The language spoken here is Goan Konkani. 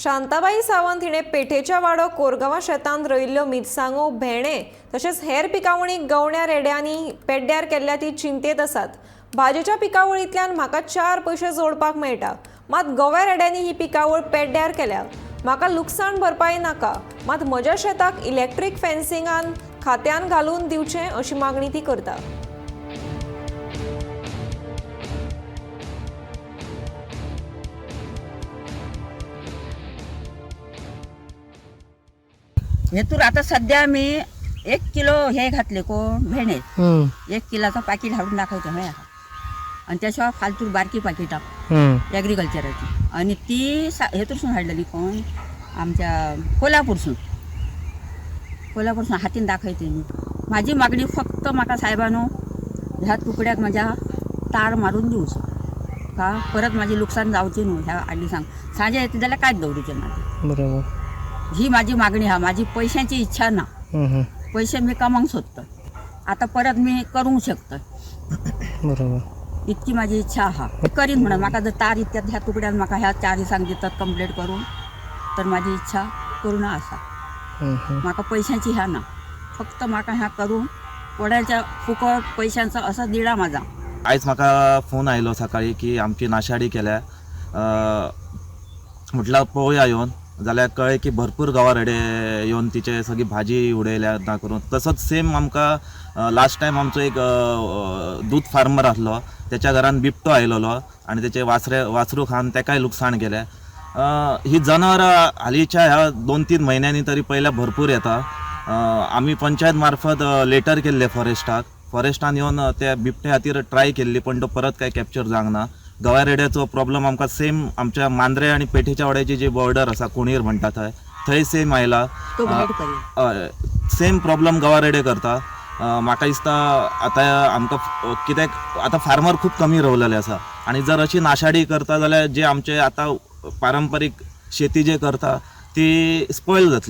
शांताबाई सावंत हिणें पेठेच्या वाडो कोरगांवा शेतांत रोयिल्ल्यो मिरसांगो, भेंडे तशेंच हेर पिकावळीक गवण्या रेड्यांनी पेड्ड्यार केल्ल्या ती चिंतेत आसात. भाजयेच्या पिकावळींतल्यान म्हाका 4 पयशे जोडपाक मेळटा, मात गव्या रेड्यांनी ही पिकावळ पेड्ड्यार केल्या. म्हाका लुकसाण भरपाय नाका, मात म्हज्या शेताक इलेक्ट्रीक फेन्सिंगान खात्यान घालून दिवचें अशी मागणी ती करता. हेतूर आता सध्या मी 1 किलो हे घातले कोण भेंडे, 1 किलोचा पाकिट हाडून दाखवते हय. आणि त्याशिवाय फालतू बारकी पाकिटां ॲग्रिकल्चराची, आणि ती हेतूरसून हाडलेली कोण आमच्या कोल्हापूरसून, कोल्हापूरसून हातीन दाखयते मी. माझी मागणी फक्त म्हाका साहेबांनो ह्या तुकड्याक माझ्या तार मारून दिवचो का, परत माझी लुकसान जावची न्हू. ह्या आडली सांग सांजे येते जाल्यार कांयच दवरूचें ना. बरोबर. ही माझी मागणी हा, माझी पैशांची इच्छा ना. पैसे मी कमावंक सोदता, आता परत मी करूंक शकता. बरोबर. इतकी माझी इच्छा आहा, करीन म्हणून. म्हाका जर तार इतक्यात ह्या तुकड्यान म्हाका ह्या 4 दिसांक दितात कंप्लीट करून, तर माझी इच्छा पूर्ण आसा. म्हाका पैशांची ह्या ना, फक्त म्हाका ह्या करून कोणाच्या फुकट पैशांचा असा दिडा माझा. आयज म्हाका फोन आयलो सकाळी की आमची नाशाडी केल्या. म्हटल्यार पळोवया येवन, जाल्यार कळ्ळें की भरपूर गवा रेडे येवन तिचे सगळी भाजी उडयल्या ना करून. तसोच सेम आमकां लास्ट टायम आमचो एक दूद फार्मर आसलो, तेच्या घरान बिबटो आयलेलो आनी तेचे वासरू खावन तेकाय लुकसाण केलें. ही जनावरां हालींच्या ह्या 2-3 म्हयन्यांनी तरी पयल्या भरपूर येता. आमी पंचायत मार्फत लेटर केल्ले फॉरेस्टाक, फॉरेस्टान येवन त्या बिबट्या खातीर ट्राय केल्ली, पण तो परत काय कॅप्चर जावंक ना. गव्या रेड्याचो प्रॉब्लम आमकां सेम आमच्या मांद्रे आनी पेठेच्या वाड्याची जी बॉर्डर आसा, कुणीर म्हणटा थंय, थंय सेम आयला. तो गायड करेल. सेम प्रॉब्लम गवा रेडे करता. म्हाका दिसता आतां आमकां कित्याक आतां फार्मर खूब कमी रवलेले आसा, आनी जर अशी नाशाडी करता जाल्यार जे आमचे आतां पारंपारीक शेती जे करता ती स्पॉयल जातली.